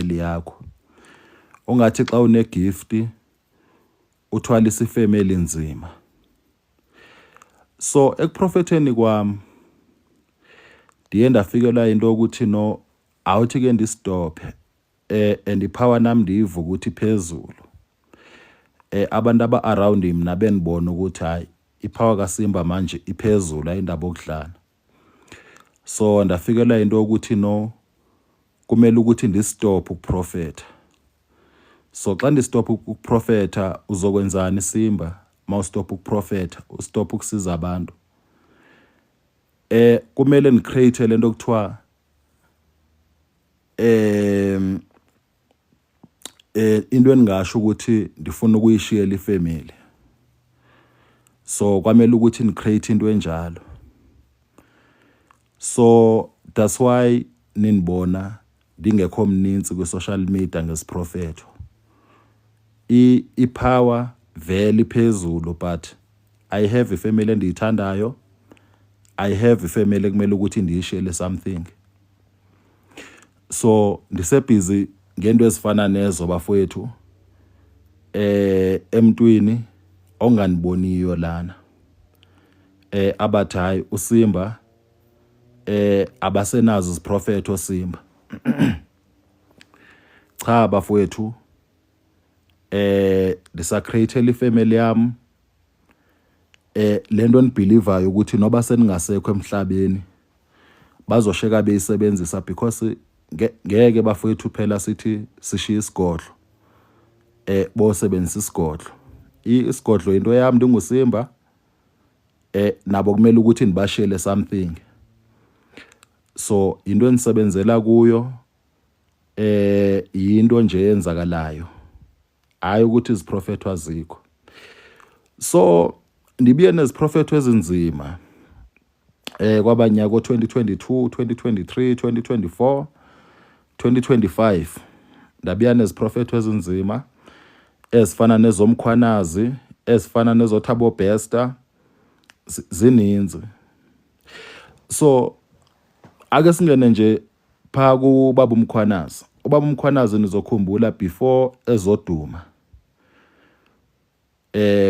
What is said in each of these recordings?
ifamily yakho. Ungathi xa une-gift uthwalise ifamily nzima. So ekuprofetheni kwami ndiye ndafikelwa into yokuthi no awuthi ke ndistophe and ipower nami ndiyiva ukuthi phezulu. Abantu aba around mina benibona ukuthi hayi ipower kaSimba manje iphezulu ayindaba okudlala. So ndafikelwa into yokuthi no kumele ukuthi ndistop ukuprofetha. So xa ndistop ukuprofetha uzokwenzani Simba mawustop ukuprofetha ustop ukusiza abantu? Kumele ndicreate lento okuthiwa into engingasho ukuthi ndifuna ukuyishiyela ifamily. So kwamele ukuthi ngicreate into enjalo. So that's why ninibona ndingekho mninzi kwi-social media ngesiprofetho. I-power vele iphezulu but I have ifamily endiyithandayo. I have ifamily ekumele ukuthi ndiyishiyele something. So ndisebhizi ngento ezifana nezo bafowethu emntwini onganiboniyo lana. Abathi hayi uSimba abasenazo iziprofetho Simba. Cha bafowethu ndisacreatela ifamily yami lento enibelievayo ukuthi noba seningasekho emhlabeni bazosheka beyisebenzisa because ngeke bafowethu phela sithi sishiya isigodlo bosebenzisa isigodlo. Isigodlo into yami ndinguSimba nabo kumele ukuthi nibashele something. So into enisebenzela kuyo into nje eyenzakalayo hayi ukuthi iziprofetho azikho. So ndibuye neziprofetho ezinzima kwabanyaka o-2022, 2023, 2024, 2025 ndabuya neziprofetho ezinzima ezifana nezomkhwanazi, ezifana nezoThabo Bester, zininzi. So ake singene nje pha kubaba uMkhwanazi. Ubaba uMkhwanazi nizokhumbula before ezoduma.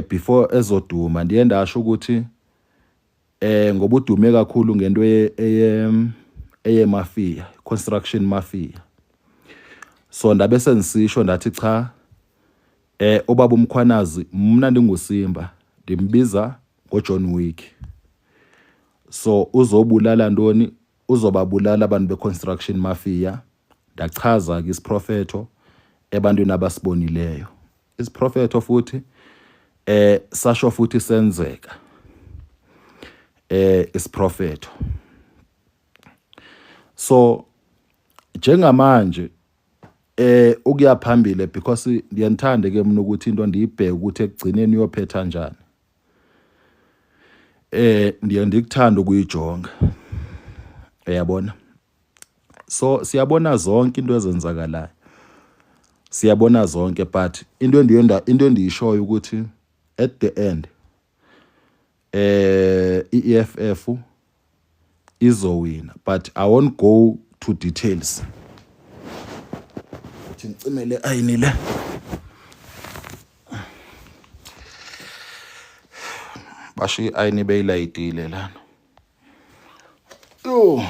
Before ezoduma ndiye ndasho ukuthi ngoba udume kakhulu ngento eye mafia, construction mafia. So ndabe sengisisho ndathi cha ubaba uMkhwanazi mina ndinguSimba ndimbiza ngoJohn Wick. So uzobulala ntoni? Uzobabulala abantu beconstruction mafia. Ndachaza ke isiprofetho ebantwini abasibonileyo. Isiprofetho futhi sasho futhi senzeka isiprofetho. So njengamanje ukuya phambili because ndiyanithanda ke mina ukuthi into ndiyibheke ukuthi ekugcineni iyophetha njani. Ndiye ndikuthanda ukuyijonga. Uyabona? So siyabona zonke into ezenzakalayo. Siyabona zonke but into endiyonda into endiyishoyo ukuthi at the end iEFF izowina but I won't go to details. Uthi ngicimele ayini le. Basho i-ayini beyilayitile lana. Yo.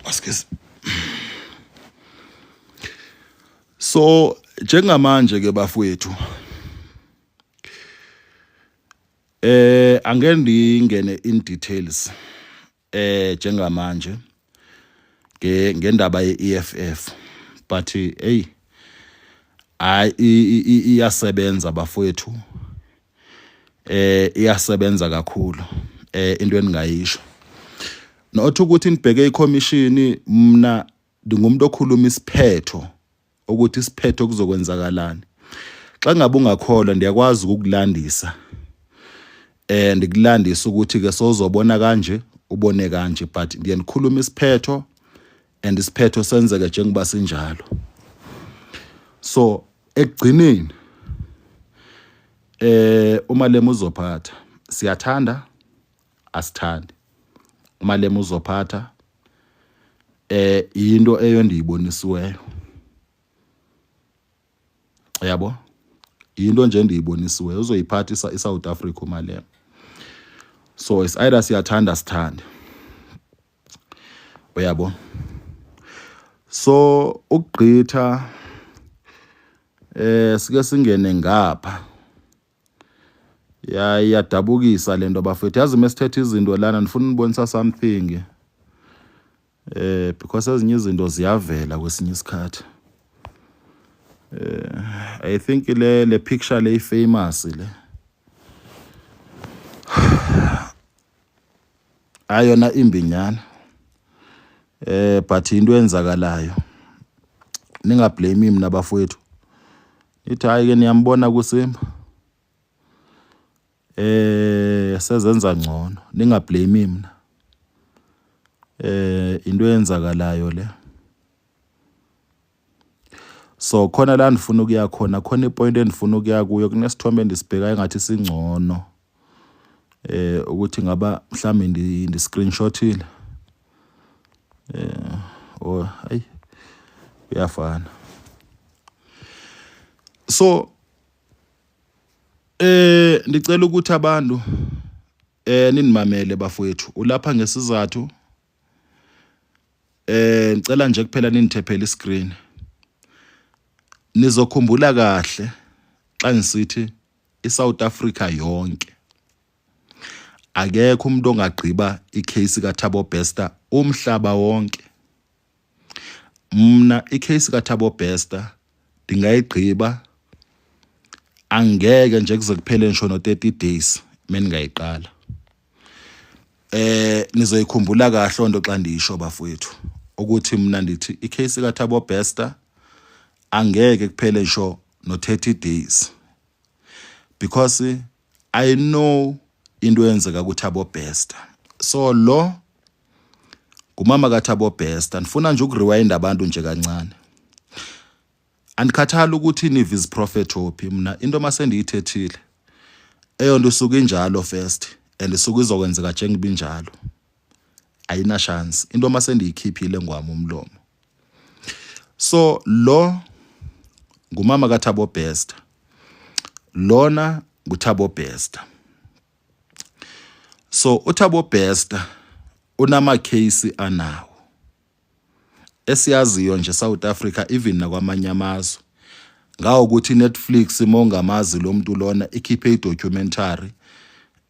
Excuse. So njengamanje ke bafowethu angeke ndingene in details njengamanje ngendaba ye-EFF but hey hayi iyasebenza bafowethu iyasebenza kakhulu into eningayisho not ukuthi nibheke ikhomishini. Mina ndingumuntu okhuluma isiphetho ukuthi isiphetho kuzokwenzakalani. Xa ngabe ungakholwa ndiyakwazi ukukulandisa ndikulandisa ukuthi ke sozobona kanje ubone kanje but ndiye ndikhuluma isiphetho and isiphetho senzeke njengoba sinjalo. So Ekugcineni uMalema uzophatha, siyathanda asithandi, uMalema uzophatha. Into eyo ndiyibonisiweyo, yabo, into nje endiyibonisiweyo, uzoyiphatha iSouth Africa uMalema. So it's either siyathanda sithande, uyabo. So ukugqitha sike singene ngapha, ya iyadabukisa lento bafethu. Yazi mesithetha izinto lana ndifuna unibonisa something because ezinye izinto ziyavela kwesinye isikhathi. I think le picture le famous le, ayona imbinyana but into eyenzakalayo, ningablame mina bafowethu, nithi hayi ke niyambona kuSimba sezenza ngcono, ningablame mina. Into eyenzakalayo le. So khona la ndifuna ukuya khona, khona ipoint endifuna ukuya kuyo, kunesithombe endisibhekayo engathi singcono ukuthi ngaba mhlawumbe ndi screenshotile oh hayi kuyafana. So ndicela ukuthi abantu ninimamele bafowethu, ulapha ngesizathu. Ngicela nje kuphela ningithephele iscreen. Nizokhumbula kahle xa ngisithi iSouth Africa yonke akekho umuntu ongagqiba icase kaThabo Bester umhlaba wonke. Mna icase kaThabo Bester ndingayigqiba, angeke nje kuze kuphele ngisho no 30 days meningayiqala. Nizoyikhumbula kahle onto xa ndisho bafowethu ukuthi mina ndithi icase kaThabo Bester angeke kuphele ngisho no 30 days because I know into eyenzeka kuThabo Bester. So lo ngumama kaThabo Bester, ndifuna nje ukurewind abantu nje kancane. Andikhathali ukuthi nive iziprofetho phi, mna into masendiyithethile eyonto isuke injalo first and isuke izokwenzeka njengoba injalo, ayina chance into masendiyikhiphile ngwami umlomo. So lo ngumama kaThabo Bester, lona nguThabo Bester. So uThabo Bester unama case anawo esiyaziyo nje South Africa, even nakwamanye amazwe, ngawo ukuthi Netflix mongamazi lo muntu lona ikhiphe idocumentary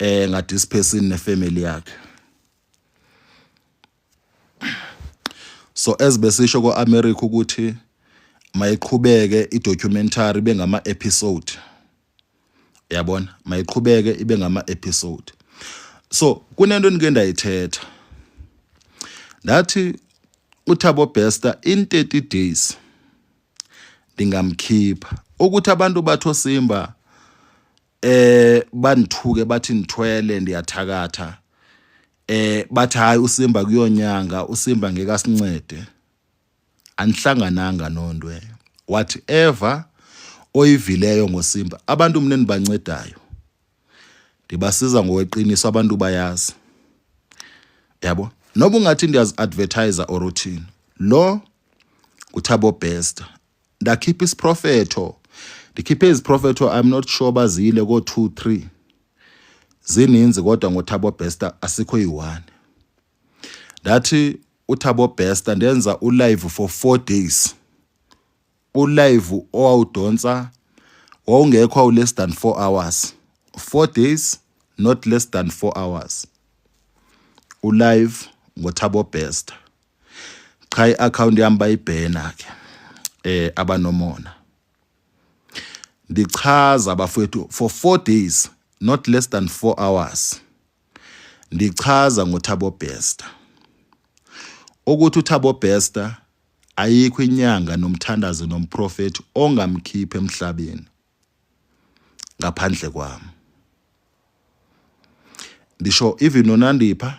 nga this person nefamily yakhe. So as besisho ko-America ukuthi mayiqhubeke idocumentary bengama episode, yabona, mayiqhubeke ibe ngama episode. So kunento endike ndayithetha, ndathi uThabo Bester in 30 days ndingamkhipha. Ukuthi abantu batho Simba bandithuke bathi ndithwele ndiyathakatha, bathi hayi uSimba kuyonyanga, uSimba ngeke asincede, anihlangananga nondwe whatever oyivileyo ngoSimba. Abantu mina endibancedayo ndibasiza ngokweqiniso, abantu bayazi, yabo, noba ungathi ndiyazi-advertise or uthini. Lo nguThabo Bester, ndakhipha isiprofetho, ndikhiphe iziprofetho, I'm not sure bazile ko 2 3 zininzi, kodwa ngoThabo Bester asikho yi-1. Ndathi uThabo Bester ndenza ulive for 4 days, ulive owawudonsa wawungekho awu less than 4 hours, 4 days not less than 4 hours ulive ngoThabo Bester. Cha, i-account yami bayibhena ke abanomona. Ndichaza bafowethu for 4 days not less than 4 hours, ndichaza ngoThabo Bester ukuthi uThabo Bester ayikho inyanga nomthandazo nomprofeti ongamkhipha emhlabeni ngaphandle kwami. Ndisho even noNandipha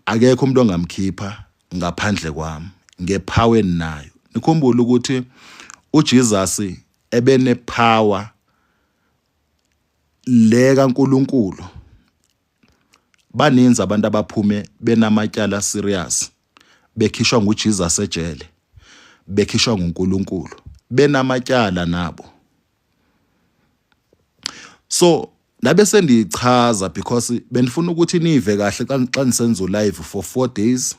akekho umuntu ongamkhipha ngaphandle kwami ngepower nayo. Nikhumbule ukuthi uJesus ebene power le kaNkuluNkulu. Baninzi abantu abaphume benamatyala serious bekhishwa nguJesus ejele, bekhishwa nguNkulunkulu benamatyala nabo. So nabe sendiyichaza because benifuna ukuthi nive kahle xa nisenza live for 4 days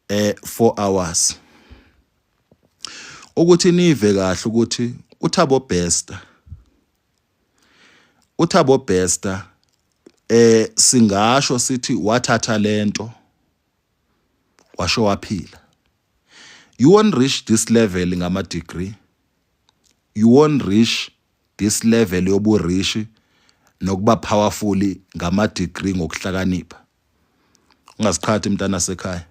4 hours, ukuthi nive kahle ukuthi uThabo Bester, uThabo Bester singasho sithi wathatha lento washo waphila. You won't reach this level ngama degree, you won't reach this level yobu-rich nokuba powerful ngama degree, ngokuhlakanipha. Ungaziqhathi, mntana sekhaya.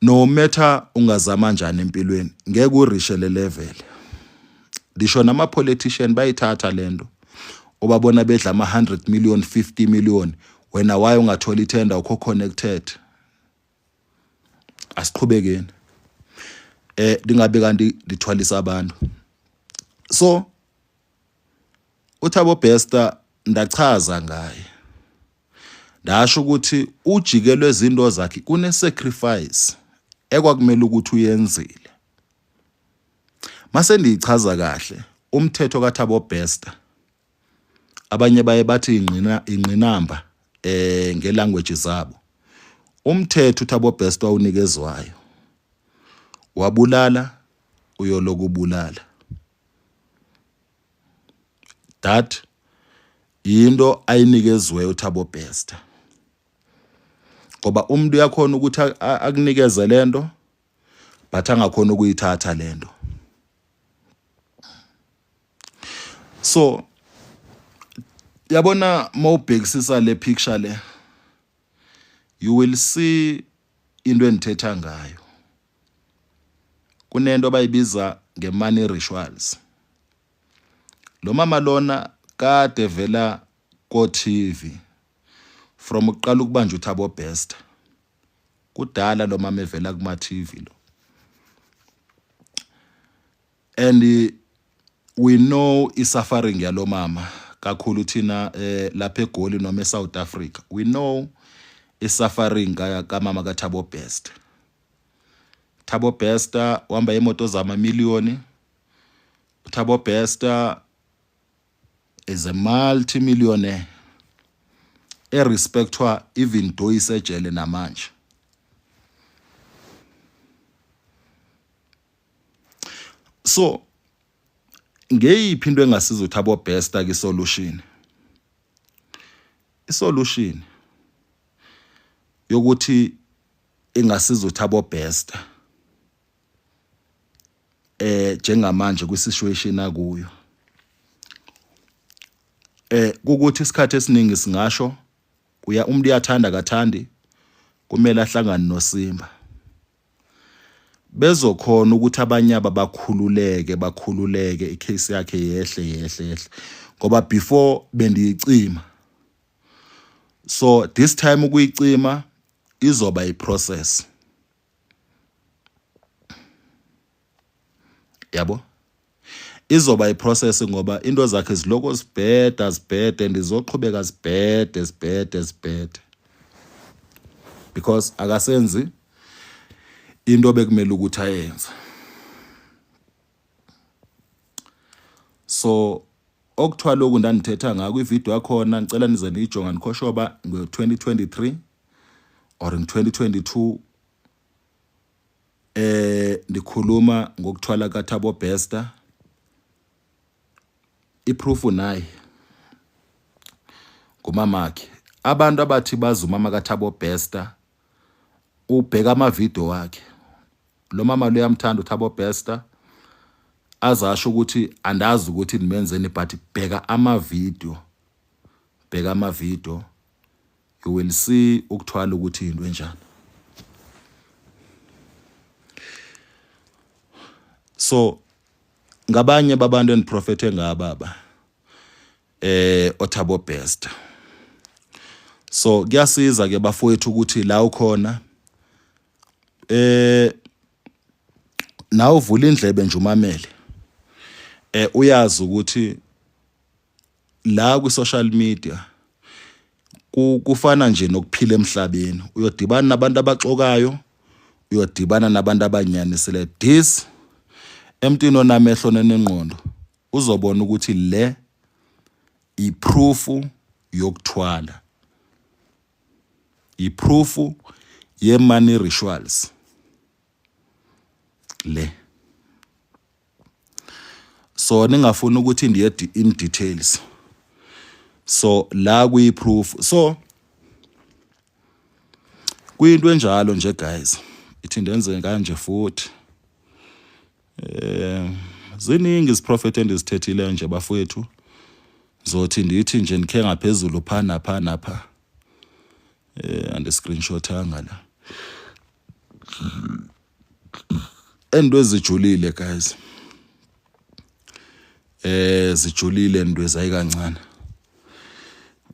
No matter ungazama njani empilweni, ngeke u-reache le level. Ndisho nama politician bayithatha lento, ubabona bedla ama 100 million, 50 million. Wena waye ungathola ithenda, ukho connected. Asiqhubekeni, ndingabe kanti ndithwalisa abantu. So uThabo Bester ndachaza ngaye, ndasho ukuthi ujikelwe izinto zakhe, kune sacrifice ekwakumele ukuthi uyenzile. Mase ndiyichaza kahle umthetho kaThabo Bester, abanye baye bathi ingqina ingqinamba ngelanguage zabo. Umthetho uThabo Bester awunikezwayo, wabulala uyolokubulala. That yinto ayinikezwe uThabo Bester, ngoba umuntu uyakhona ukuthi akunikeze lento but angakhona ukuyithatha lento. So yabona, mawubhekisisa le picture le, you will see into endithetha ngayo. Kunento abayibiza nge-money rituals. Lo mama lona kade vela ko-TV from ukuqala ukubanjwa uThabo Bester. Kudala lo mama evela kuma TV lo, and we know i-suffering yalo mama kakhulu thina lapha eGoli noma eSouth Africa. We know i-suffering kamama kaThabo Bester. Thabo Bester uhamba imoto zamamiliyoni. Thabo Bester is a multi-millionaire erespectwa even though isejele namanje. So ngeyiphi into engasiza uThabo Bester ke solution? Isolution yokuthi ingasiza uThabo Bester njengamanje kwisituation akuyo kukuthi isikhathi esiningi singasho uya umuntu uyathanda kathandi kumele ahlangane noSimba, bezokhona ukuthi abanye aba bakhululeke, bakhululeke, icase yakhe yehle, yehle, yehle, ngoba before bendiyicima. So this time ukuyicima izoba iprocess, yabo, izoba iprocess, ngoba into zakhe ziloko zibheda, zibhede, and izoqhubeka zibhede, zibhede, zibhede, because akasenzi into bekumele ukuthi ayenze. So okuthiwa lokhu ndandithetha ngako, ividiyo yakhona ngicela nize niyijonga, ndikho uba ngo-2023 or ngo-2022 ndikhuluma ngokuthwala kaThabo Bester. Iproof nayi ngumamakhe. Abantu abathi bazi umama kaThabo Bester, ubheka amavidiyo wakhe. Lo mama lo uyamthanda uThabo Bester, azasho ukuthi andazi ukuthi nimenzeni, but bheka amavidiyo, bheka amavidiyo, you will see ukuthwala ukuthi into enjani. So ngabanye babantu endiprofethe ngababa oThabo Bester. So kuyasiza ke bafowethu ukuthi la ukhona. Nawe uvula indlebe nje umamele. Uyazi ukuthi la kwi social media kufana nje nokuphila emhlabeni, uyodibana nabantu abaxokayo, uyodibana nabantu abanyanisile. This emntwini onamehlo nenengqondo uzobona ukuthi le iproof yokuthwala, iproof ye money rituals le. So ningafuni ukuthi ndiye in details, so la kuyi proof. So kuyinto enjalo nje guys, ithi ndenze kanje futhi. Ziningi iziprofethi endizithethileyo nje bafowethu, zothi ndithi nje ndikhe ngaphezulu pha napha napha. Andi screenshotanga la ento ezijulile guys, zijulile into ezayikancane,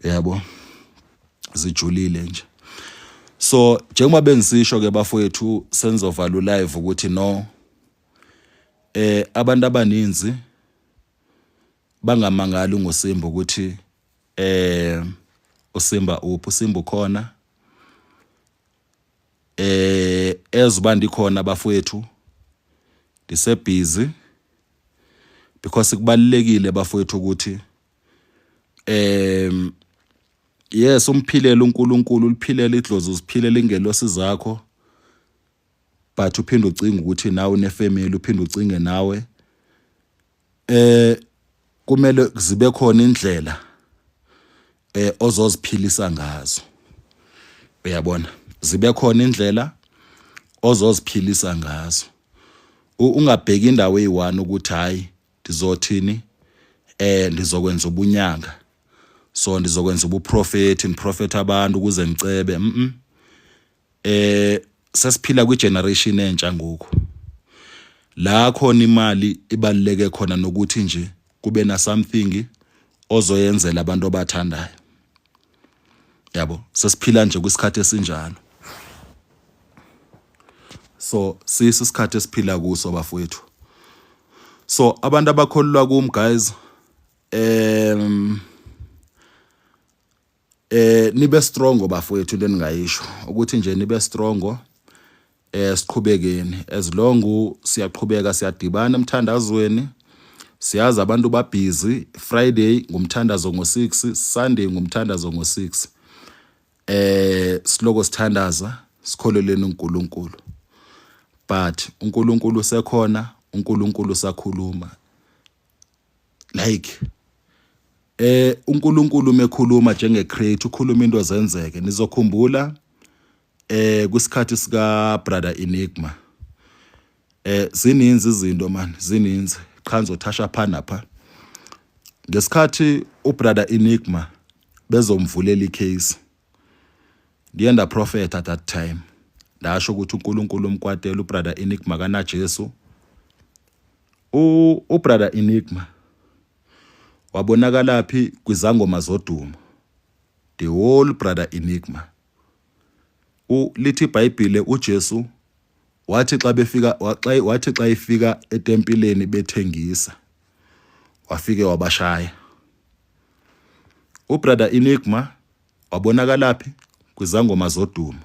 yabo, zijulile nje. So njengoba bengisisho ke bafowethu, senzovala live ukuthi no, abantu abaninzi bangamangali ngoSimba ukuthi uSimba uphi. USimba ukhona, ezuba ndikhona bafowethu, ndise busy because kubalulekile bafowethu ukuthi yes, umphilele uNkulunkulu, uliphilele idlozi, uziphilela ingelosi zakho, but uphinde ucinge ukuthi nawe unefamily, uphinde ucinge nawe kumele zibe khona indlela ozoziphilisa ngazo, uyabona, zibe khona indlela ozoziphilisa ngazo. Ungabheki indawo eyi-one ukuthi hayi ndizothini, ndizokwenza ubunyanga, so ndizokwenza ubuprofethi, ndiprofetha abantu ukuze ngicebe. Sesiphila kwi-generation entsha ngoku la khona imali ibaluleke khona, nokuthi nje kube na something ozoyenzela abantu obathandayo, yabo. Sesiphila nje kwisikhathi esinjalo, so sisi isikhathi esiphila kuso bafowethu. So abantu abakholelwa kum guys, nibe strong bafowethu. Into eningayisho ukuthi nje nibe strong, siqhubekeni. As long siyaqhubeka, siyadibana emthandazweni. Siyazi abantu babhizi. Friday ngumthandazo ngo6, Sunday ngumthandazo ngo6. Siloko sithandaza, sikholeleni uNkulunkulu, but uNkulunkulu usekhona, uNkulunkulu usakhuluma. Like uNkulunkulu mekhuluma njenge creator, ukhuluma into zenzeke. Nizokhumbula kwisikhathi sika Brother Enigma, zininzi izinto man, zininzi qha ngizothasha pha napha. Ngesikhathi uBrother Enigma bezomvulela icase, ndiye ndaprofetha at that time, ndasho ukuthi uNkulunkulu umkwatela uBrother Enigma kana Jesu. UBrother Enigma wabonakala phi? Kwizangoma zodumo, the whole Brother Enigma. Lithi iBhayibhile uJesu wathi xa befika, xa wathi xa ifika etempileni bethengisa, wafike wabashaya. UBrother Enigma wabonakala phi? Kwizangoma zodumo.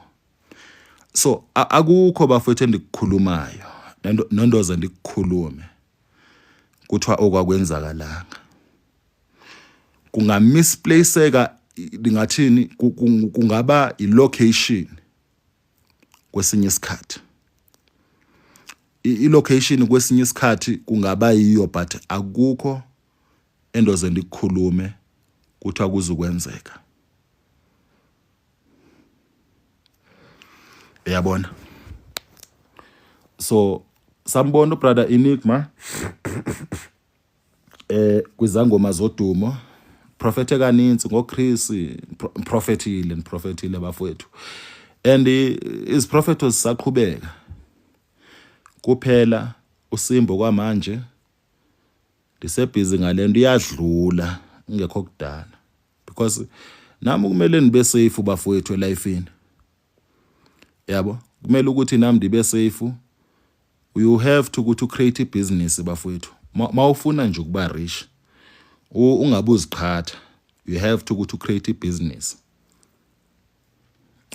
So akukho bafowethu endikukhulumayo nondoze ndikukhulume kuthiwa okwakwenzakalanga kungamisplaceka, ndingathini, kungaba i-location kwesinye isikhathi, i-location kwesinye isikhathi kungaba yiyo, but akukho endoze ndikukhulume kuthiwa kuzukwenzeka, uyabona. So sambona uBrother Enigma kwizangoma zodumo, profethe kaninzi ngoChris, profethile, niprofethile bafowethu, and iziprofetho zisaqhubeka. Kuphela uSimbo kwamanje ndisebhizi ngalento, iyadlula ingekho kudala, because nami kumele nibe safe bafowethu elifini, yabo. Kumele ukuthi nami ndibe safe. You have to ukuthi ucreate ibhizinisi bafowethu. Mawufuna nje ukuba rich, ungabe uziqhatha. You have to ukuthi ucreate ibhizinisi.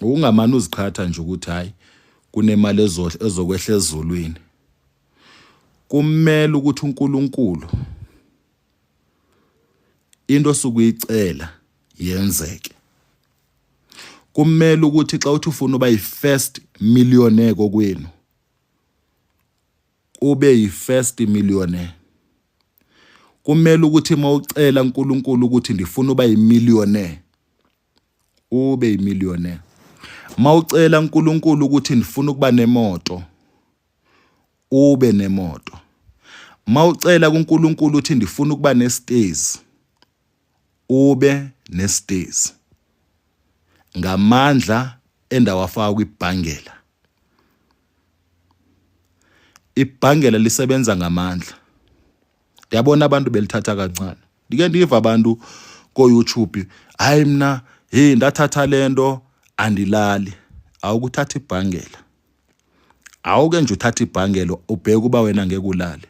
Ungamane uziqhatha nje ukuthi hayi kunemali ezokwehla ezulwini. Kumele ukuthi uNkulunkulu into osuke uyicela yenzeke. Kumele ukuthi xa uthi ufuna uba yi-first millionaire kokwenu ube yi-first millionaire. Kumele ukuthi uma ucela uNkulunkulu ukuthi ndifuna uba yi-millionaire ube yi-millionaire. Uma ucela uNkulunkulu ukuthi ndifuna ukuba nemoto ube nemoto. Uma ucela kuNkulunkulu ukuthi ndifuna ukuba nesitezi ube nesitezi ngamandla endawafaka kwibhangela. Ibhangela lisebenza ngamandla. Ndiyabona abantu belithatha kancane. Ndike ndiva abantu ko-YouTube, hayi mna hey ndathatha lento andilali. Awukuthatha ibhangela. Awuke nje uthatha ibhangela ubheke uba wena ngeke ulale.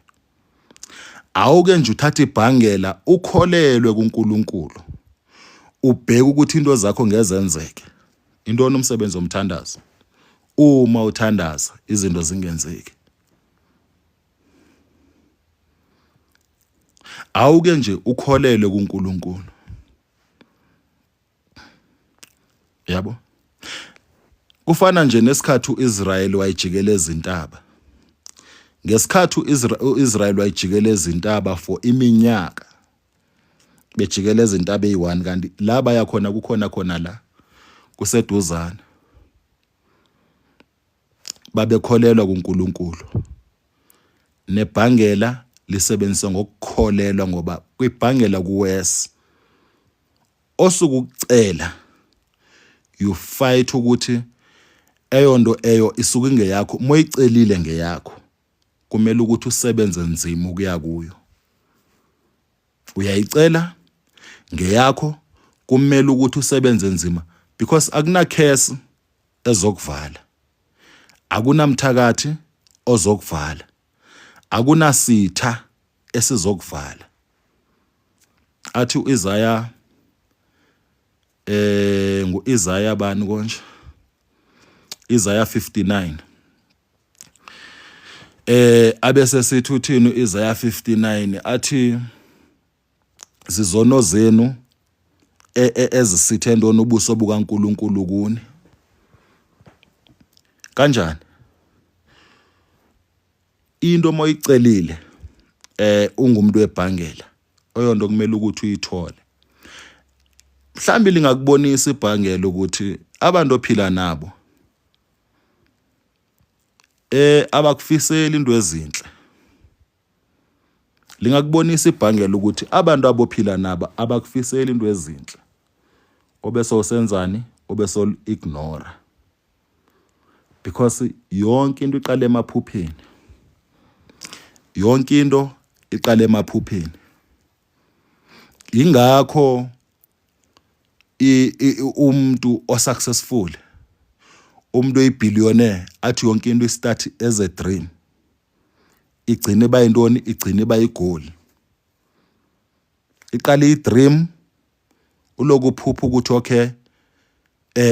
Awuke nje uthatha ibhangela ukholelwe kuNkulunkulu. Ubheke ukuthi into zakho ngezenzeke. Intoni umsebenzi womthandazo? Uma uthandaza izinto zingenzeki. Awuke nje ukholelwe kuNkulunkulu. Yabo? Kufana nje nesikhathi uIsrayeli wayijikeleza intaba. Ngesikhathi uIsrayeli wayijikeleza intaba for iminyaka. Bejikeleza intaba eyi-1 kanti la baya khona kukhona khona la kuseduzane. Babekholelwa kuNkulunkulu. Nebhangela lisebenziswa ngokukholelwa ngoba kwibhangela kuwes osuke ukucela you fight ukuthi eyonto eyo isuke ingeyakho moyicelile ngeyakho kumele ukuthi usebenze nzima ukuya kuyo uyayicela ngeyakho kumele ukuthi usebenze nzima because akuna curse ezokuvala akunamthakathi ozokuvala akunasitha esizokuvala athi uIsaya nguIsaya bani konje Isaya 59 abese sithi uthini uIsaya 59 athi zizono zenu e, e, ezisithe ntoni ubuso bukaNkuluNkulu kuni kanjani into moyicelile ungumuntu webhangela oyonto kumele ukuthi uyithole mhlambi lingakubonisa ibhangela ukuthi abantu ophila nabo abakufiseli into ezinhle lingakubonisa ibhangela ukuthi abantu abophila nabo abakufiseli into ezinhle obese usenzani obese ignore because yonke into iqala emaphupheni yonke into iqala emaphupheni ingakho umuntu osuccessful umuntu oyibillionaire athi yonke into istart as a dream igcine bayintoni igcine bayigoli iqala i-dream uloku uphupha ukuthi okay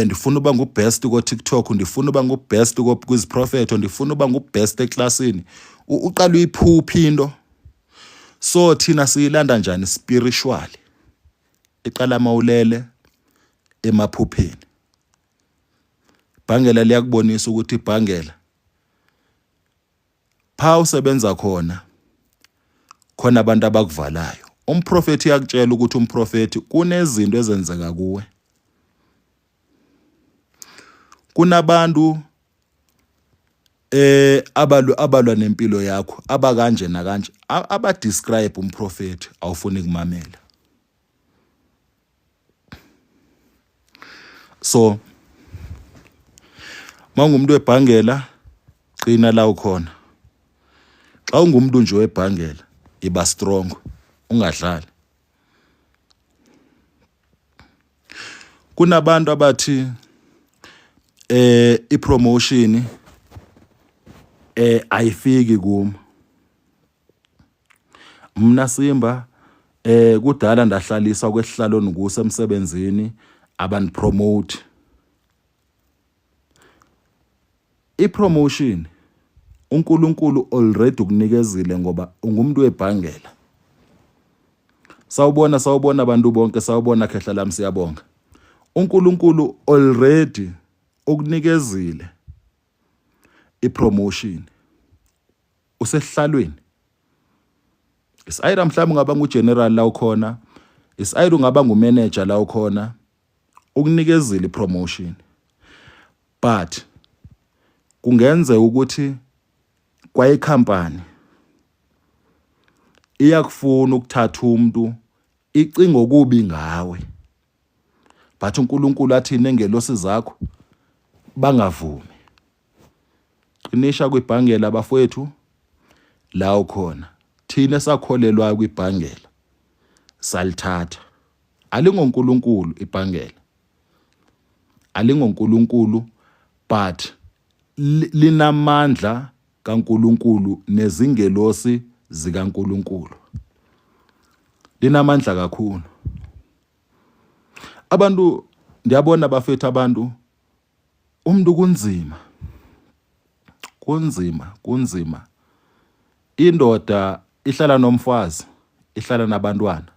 ndifuna uba ngubest ko-TikTok ndifuna uba ngubest kwiziprofetho ndifuna uba ngubest eklasini uqala uyiphupha into so thina siyilanda njani spiritually iqala mawulele emaphupheni bhangela liyakubonisa ukuthi ibhangela pha usebenza khona khona abantu abakuvalayo umprofethi uyakutshela ukuthi umprofethi kunezinto ezenzeka kuwe kunabantu abalwa abalwa nempilo yakho abakanje nakanje aba describe umprofethi awufuni kumamela so mawungumuntu webhangela qina la ukhona xa ungumuntu nje webhangela iba strong ungadlali kunabantu abathi ipromotion Ayifiki kum. Mna Simba kudala ndahlaliswa kwesihlalo ndikuso emsebenzini abandipromote. I-promotion uNkulunkulu already ukunikezile ngoba ungumuntu webhangela. Sawubona sawubona abantu bonke sawubona khehla lami siyabonga. uNkulunkulu already ukunikezile ipromotion usesihlalweni. Is either mhlawumbe ungaba ngugeneral la ukhona, is either ungaba ngumanager la ukhona, ukunikezile ipromotion. But kungenzeka ukuthi kwayicompany iyakufuna ukuthatha umuntu icinga okubi ngawe but uNkulunkulu athi nengelosi zakho bangavumi. Qinisha kwibhangela bafowethu la ukhona. Thina esakholelwa kwibhangela salithatha. AlingoNkulunkulu ibhangela. AlingoNkulunkulu but linamandla kaNkulunkulu nezingelosi zikaNkulunkulu. Linamandla kakhulu. Abantu ndiyabona bafethu abantu umuntu kunzima. Kunzima, kunzima. Indoda ihlala nomfazi, ihlala nabantwana.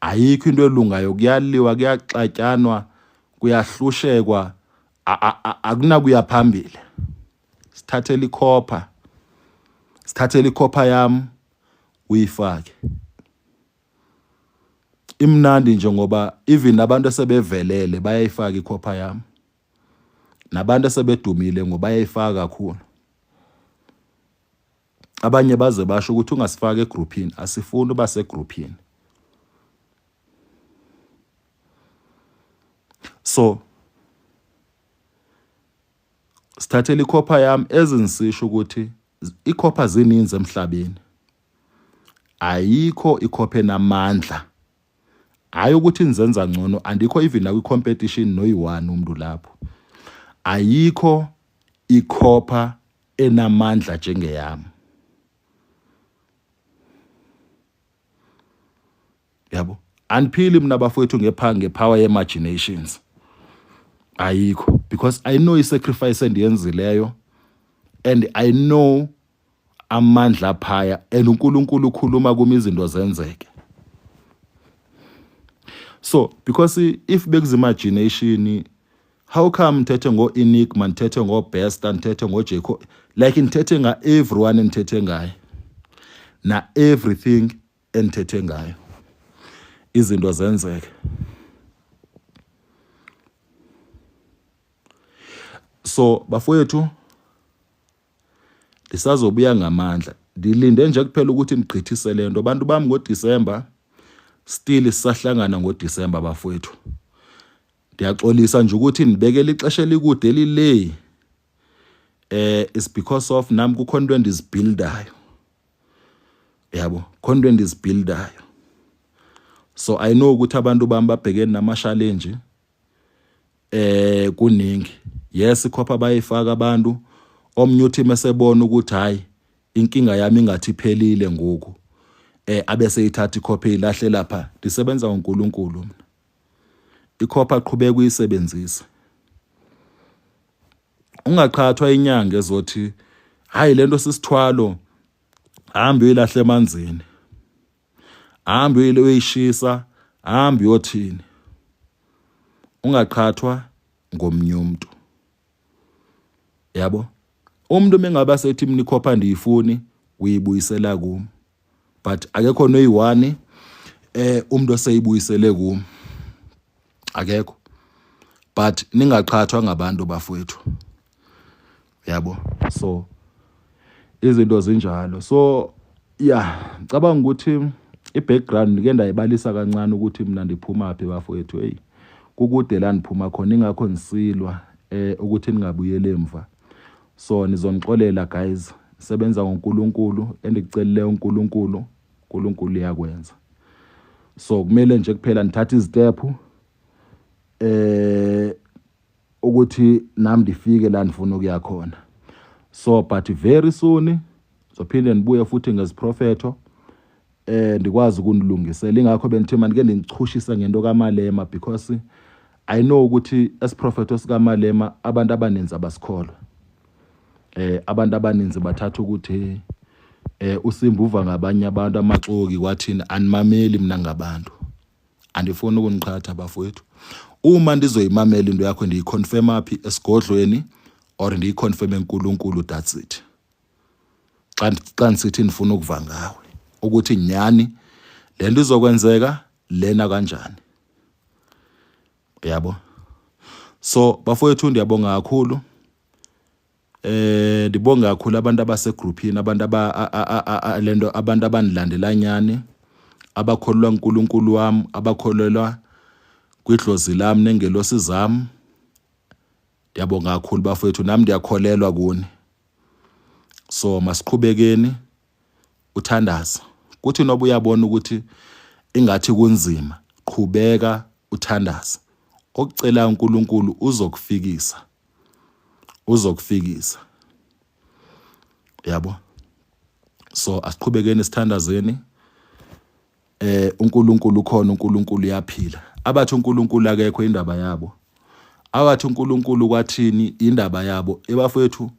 Ayikho into elungayo kuyaliwa kuyaxatyanwa kuyahlushekwa akunakuya phambili. Sithathele ikhopha. Sithathele ikhopha yami uyifake. Imnandi nje ngoba even abantu asebevelele bayayifaka ikhopha yami. Nabantu asebedumile ngoba bayayifaka kakhulu. Abanye baze basho ukuthi ungasifaki egruphini, asifuni uba segruphini. So sithathele ikhopha yami ezinisisho ukuthi ikhopha zininzi emhlabeni. Ayikho ikhopha enamandla. Hayi ukuthi nizenza ngcono, andikho even nakwi competition noyi-one umuntu lapho. Ayikho ikhopha enamandla njengeyami. Yabo, andiphili mina bafowethu ngepha ngepower ye-imaginations. Ayikho because I know i-sacrifice endiyenzileyo and I know amandla phaya and uNkulunkulu ukhuluma kuma izinto zenzeke. So because if bekuzi-imagination how come ngithethe ngo-Enigma, ngithethe ngo-Bester, ngithethe ngo-Jacob, like ngithethe nga-everyone engithethe ngaye na everything engithethe ngayo izinto zenzeke. So bafowethu ndisazobuya ngamandla, ndilinde nje kuphela ukuthi ndigqithise le nto. Bantu bami ngoDisemba still sisahlangana ngoDisemba bafowethu. Ndiyaxolisa nje ukuthi ndibekele ixesha elikude elile. It's because of nami kukhona into endizibuildayo. Yabo, khona into endizibuildayo. So I know ukuthi abantu bami babhekene nama challenge kuningi. Yes, ikhopha bayifaka abantu. Omnye uthi mesebona ukuthi hayi inkinga yami ingathi iphelile ngoku abese ithatha ikhopha eyilahle lapha. Ndisebenza ngoNkulunkulu mina. Ikhopha qhubeka uyisebenzise. Ungaqhathwa inyanga ezothi hayi lento sisithwalo, hamba uyilahle emanzini, hamba uyishisa, hamba uyothini. Ungaqhathwa ngomnye umuntu. Yabo, umuntu mengabe asethi mina ikhopha ndiyifuni, uyibuyisela kum. But akekho noyi-one umuntu oseyibuyisele kum, akekho. But ningaqhathwa ngabantu bafowethu. Yabo, so izinto zinjalo. So yeah, ngicabanga ukuthi i-background ngike ndayibalisa kancane ukuthi mina ndiphuma phi bafowethu. Hey, kukude la ndiphuma khona, ingakho nisilwa ukuthi ningabuyeli emva. So nizongixolela guys, sebenza ngoNkulunkulu, endikucelile uNkulunkulu, uNkulunkulu uyakwenza. So kumele nje kuphela nithathe izitephu ukuthi nami ndifike la ndifuna ukuya khona. So but very soon zophinde ndibuye futhi ngeziprofetho, ndikwazi ukunilungisela. Ingakho bendithi mandike ndinichushise ngento kaMalema, because I know ukuthi esiprofetho sikaMalema abantu abaninzi abasikholwa. Abantu abaninzi bathatha ukuthi uSimba uva ngabanye abantu amaxoki, kwathini. Animameli mina ngabantu, andifuni ukuniqhatha bafowethu. Uma ndizoyimamela into yakho, ndiyiconfirm aphi? Esigodlweni or ndiyiconfirm eNkulunkulu, that's it. Xa ndisithi ndifuna ukuva ngawe ukuthi nyani le nto izokwenzeka lena kanjani, yabo. So bafowethu, ndiyabonga kakhulu. Ndibonga kakhulu abantu abasegroupini, abantu aba lento, abantu abanilandela nyani, abakholelwa uNkulunkulu wami, abakholelwa kwidlozi lami nengelosi zami. Ndiyabonga kakhulu bafowethu, nami ndiyakholelwa kuni. So masiqhubekeni uthandaza. Kuthi noba uyabona ukuthi ingathi kunzima, qhubeka uthandaza. Okucela uNkulunkulu uzokufikisa, uzokufikisa, yabo. So asiqhubekeni sithandazeni. UNkulunkulu ukhona, uNkulunkulu uyaphila. Abathi uNkulunkulu akekho, indaba yabo. Abathi uNkulunkulu kwathini, indaba yabo. Ebafowethu,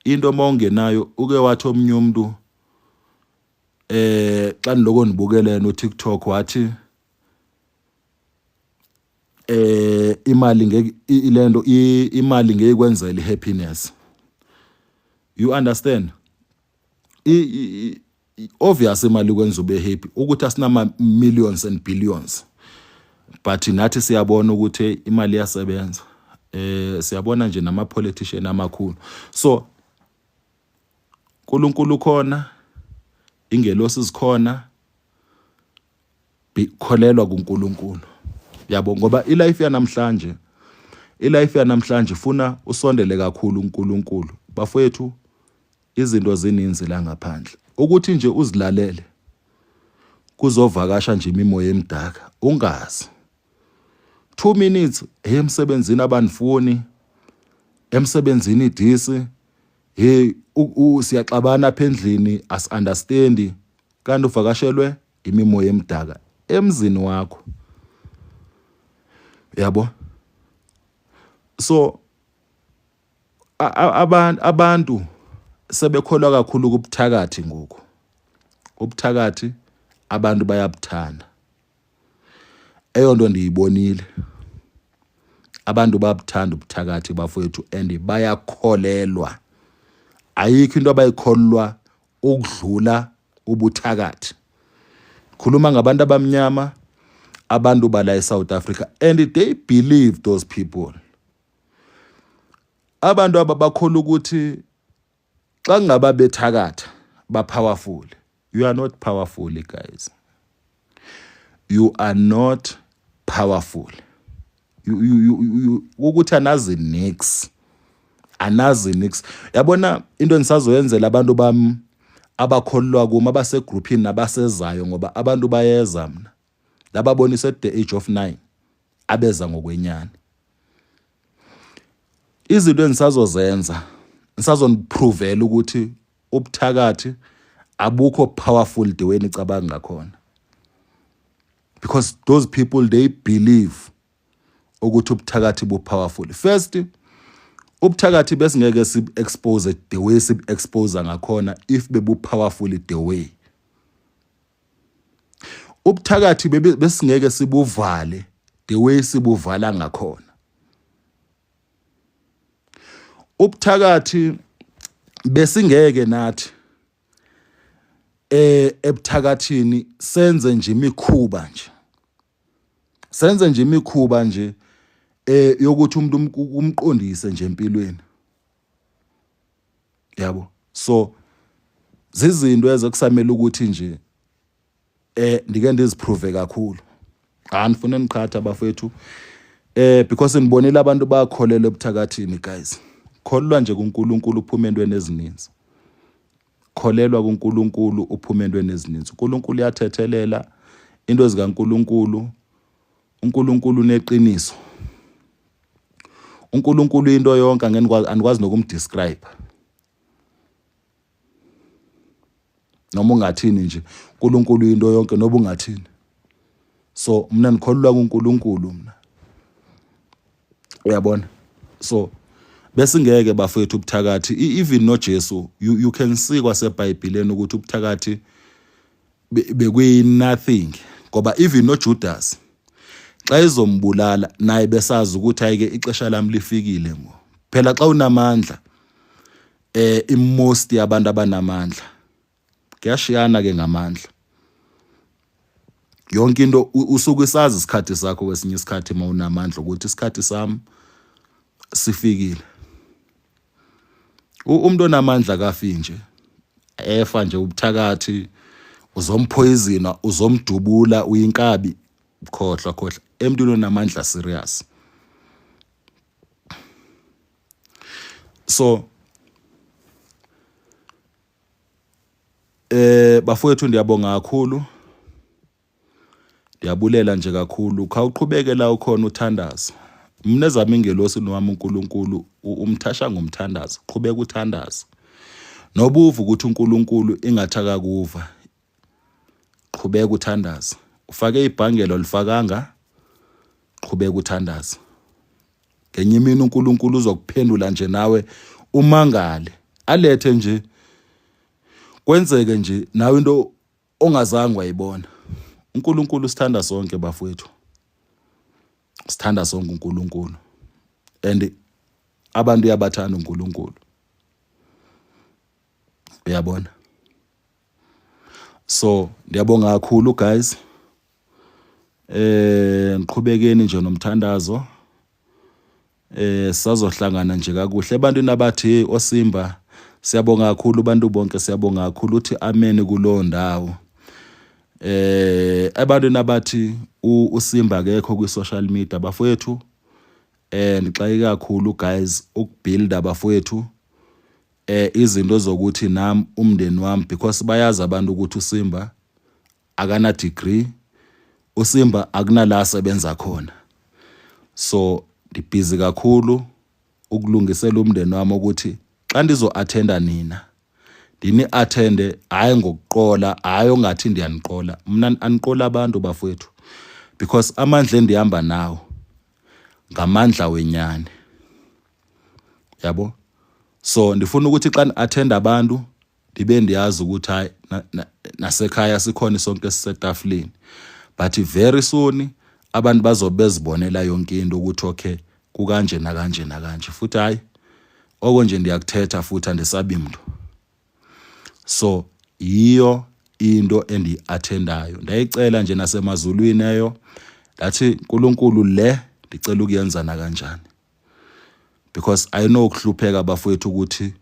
into mawungenayo, uke wathi omunye umuntu xa niloko nibukele no TikTok, wathi imali ngeke ilento, imali ngeke ikwenzele happiness, you understand? Obvious imali ikwenza ube happy, ukuthi asinama millions and billions, but nathi siyabona ukuthi imali iyasebenza. Siyabona nje nama politician amakhulu. So uNkulunkulu khona, ingelosi zikhona, kholelwa kuNkulunkulu, yabo, ngoba ilife yanamhlanje, ilife yanamhlanje ifuna usondele kakhulu uNkulunkulu. Bafowethu, izinto zininzi la ngaphandle, ukuthi nje uzilalele kuzovakasha nje imimoya emdaka ungazi. 2 minutes, hey, emsebenzini abanifuni, emsebenzini idisi, hey, siyaxabana apha endlini, asi-understandi, kanti uvakashelwe imimoya emdaka emzini wakho, yabo. So abantu sebekholwa kakhulu kubuthakathi ngoku. Ubuthakathi abantu bayabuthanda. Eyonto ndiyibonile, abantu babuthanda ubuthakathi bafowethu, and bayakholelwa. Ayikho into abayikholelwa ukudlula ubuthakathi. Khuluma ngabantu abamnyama, abantu bala eSouth Africa, and they believe those people. Abantu ababakholwa ukuthi xa ngaba bethakatha ba powerful. You are not powerful, guys, you are not powerful. You ukuthi anazi nix, anazi nix. Yabona into engisazoyenzela abantu bami abakholelwa kuma, abasegroupini nabasezayo, ngoba abantu bayeza. Mina lababonisa at the age of 9 abeza ngokwenyani. Izinto engisazozenza, ngisazoniprovela ukuthi ubuthakathi abukho powerful the way nicabanga ngakhona, because those people, they believe ukuthi ubuthakathi bu powerful. First, ubuthakathi besingeke si expose the way si expose ngakhona if bebu powerful the way. Ubuthakathi besingeke sibuvale the way sibuvala ngakhona. Ubuthakathi besingeke nathi ebuthakathini senze nje imikhuba nje, senze nje imikhuba nje yokuthi umuntu umqondise nje empilweni, yabo. So zizinto ezekusamela ukuthi nje ndike ndiziprove kakhulu. Anifune niqhatha bafethu, because ngibonile abantu bayakholelwa ebuthakathini. Guys, kholelwa nje kuNkulunkulu, uphume entweni ezininzi. Kholelwa kuNkulunkulu, uphume entweni ezininzi. uNkulunkulu uyathethelela into zikaNkulunkulu. uNkulunkulu uneqiniso. uNkulunkulu into yonke, angeke, andikwazi nokumdescribe. Noma ungathini nje, uNkulunkulu into yonke noba ungathini. So mina ndikholelwa kuNkulunkulu mina. Uyabona? So besingeke bafethu ubuthakathi even noJesu you can see kwaseBhayibheleni ukuthi ubuthakathi bekuyi nothing ngoba even noJudas xa ezombulala naye besazi ukuthi ayike ixesha lami lifikile ngo phela xa unamandla eh imost yabantu abanamandla kuyashiyana ke ngamandla yonke into usuke isazi isikhathi sakho kwesinye isikhathi uma unamandla ukuthi isikhathi sami sifikile. Umuntu onamandla akafi nje efa nje ubuthakathi uzomphoyizina uzomdubula uyinkabi khohlwa khohlwa emntwini onamandla serious. So bafowethu ndiyabonga kakhulu. Ndiyabulela nje kakhulu. Khawuqhubeke la ukhona uthandaza. Mina ezami ingelosi nowami uNkulunkulu umthasha ngomthandazo. Qhubeka uthandaza. Nobuva ukuthi uNkulunkulu ingathi akakuva. Qhubeka uthandaza. Ufake ibhangelo lifakanga. Qhubeka uthandaza. Ngenye imini uNkulunkulu uzokuphendula nje nawe umangale. Alethe nje kwenzeke nje nawe into ongazange wayibona. UNkulunkulu usithanda sonke bafowethu. Sithanda sonke uNkulunkulu. And abantu uyabathanda uNkulunkulu. Uyabona? So ndiyabonga kakhulu guys. Eh ngiqhubekeni nje nomthandazo. Eh sazohlangana nje kakuhle ebantwini abathi hey oSimba siyabonga kakhulu abantu bonke siyabonga kakhulu uthi amen kulowo ndawo. Eh ebantwini abathi uSimba akekho kwi social media bafowethu eh ndixake kakhulu guys ukubuilda bafowethu eh izinto zokuthi nam umndeni wami because bayazi abantu ukuthi uSimba akana degree uSimba akunala asebenza khona so ndibhizi kakhulu ukulungisela umndeni wami ukuthi xa ndizo-athenda nina ndini-athende hhayi ngokuqola hhayi ongathi ndiyaniqola mna aniqola abantu bafowethu because amandla endihamba nawo ngamandla wenyani yabo. So ndifuna ukuthi xa ndi-athenda abantu ndibe ndiyazi ukuthi hayi nasekhaya sikhona isonke sisetafuleni but very soon abantu bazobe bezibonela yonke into ukuthi okay kukanje nakanje nakanje futhi hayi oko nje ndiyakuthetha futhi andisabi mntu. So yiyo into endiyi-athendayo ndayicela nje nasemazulwini eyo ndathi uNkulunkulu le ndicela ukuyenza nakanjani because I know ukuhlupheka bafowethu ukuthi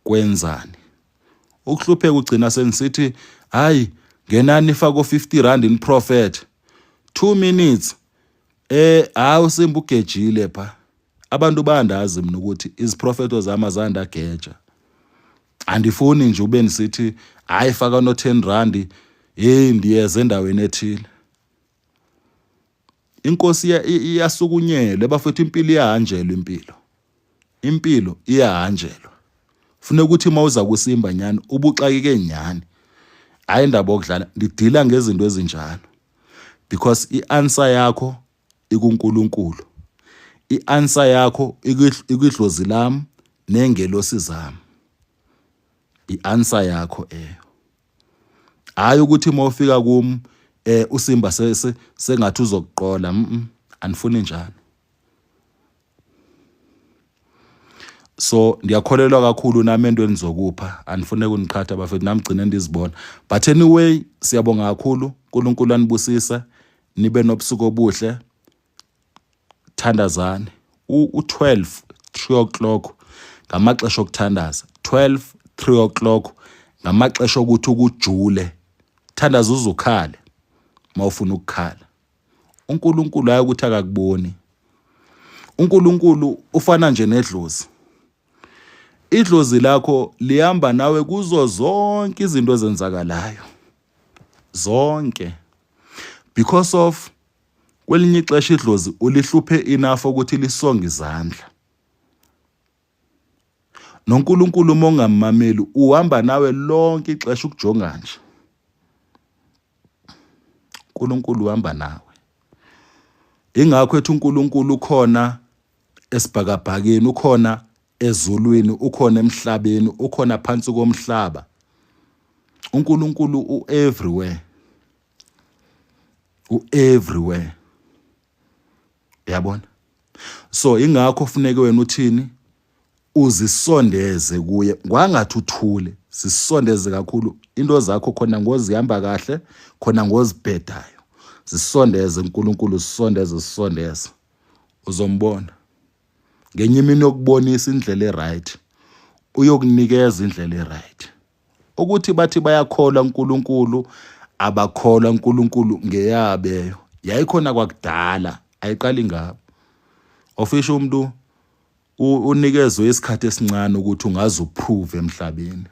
kwenzani ukuhlupheka ugcina senisithi hayi ngenani ifako 50 rand in prophet 2 minutes eh hawu simba ugejile pha abantu bandazi mina ukuthi iziprofeto zami azandageja andifuni nje ube nisithi hayi faka no 10 rand hey ndiyeza endaweni ethile. Inkosi iyasukunyelwa bafethu impilo iyahanjelwa impilo. Impilo iyahanjelwa. Funeka ukuthi uma uza kuSimba nyani ubuxakeke nyani. Hayi indaba okudlala ndidila ngezinto ezinjalo. Because i-answer yakho ikuNkulunkulu. I-answer yakho ikwidlozi lami nengelosi zami. I-answer yakho eyo. Hayi ukuthi uma ufika kum eh uSimba sengathi uzokuqola mhm anifuni njalo. So ndiyakholelwa kakhulu nami entweni zokupha andifune kuniqhatha bafethu nami gcine ndizibona but anyway siyabonga kakhulu uNkulunkulu anibusise nibe nobusuku obuhle. Thandazani u-12 3 o'clock ngamaxesha okuthandaza 12 3 o'clock ngamaxesha okuthi ukujule thandaza uzukhale mawufuna ukukhala. uNkulunkulu hayi ukuthi akakuboni. uNkulunkulu ufana nje nedlozi. Idlozi lakho lihamba nawe kuzo zonke izinto ezenzakalayo zonke because of kwelinye ixesha idlozi ulihluphe enough ukuthi lisonge izandla. NoNkulunkulu uma ungammameli uhamba nawe lonke ixesha ukujonga nje. uNkulunkulu uhamba nawe. Ingakho ethi uNkulunkulu ukhona esibhakabhakeni, ukhona ezulwini, ukhona emhlabeni, ukhona phansi komhlaba. uNkulunkulu u-everywhere. U-everywhere. Uyabona? So ingakho funeke wena uthini? Uzisondeze kuye kwangathi uthule, zisondeze kakhulu into zakho khona ngozihamba kahle, khona ngozibhedayo. Zisondeze uNkulunkulu, zisondeze, zisondeze. Uzombona. Ngenye imini yokubonisa indlela eright. Uyokunikeza indlela eright. Ukuthi bathi bayakholwa uNkulunkulu abakholwa uNkulunkulu ngeyabeyo. Yayikhona kwakudala, ayiqali ngabo. Ofisho umuntu unikezwe isikhathi esincane ukuthi ungaze uprove emhlabeni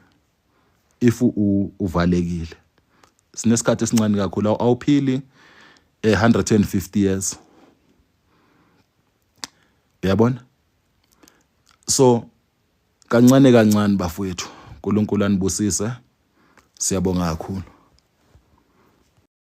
if uvalekile. Sinesikhathi esincane kakhulu awuphili 150 years. Uyabona? So kancane kancane bafowethu, uNkulunkulu anibusise. Siyabonga kakhulu.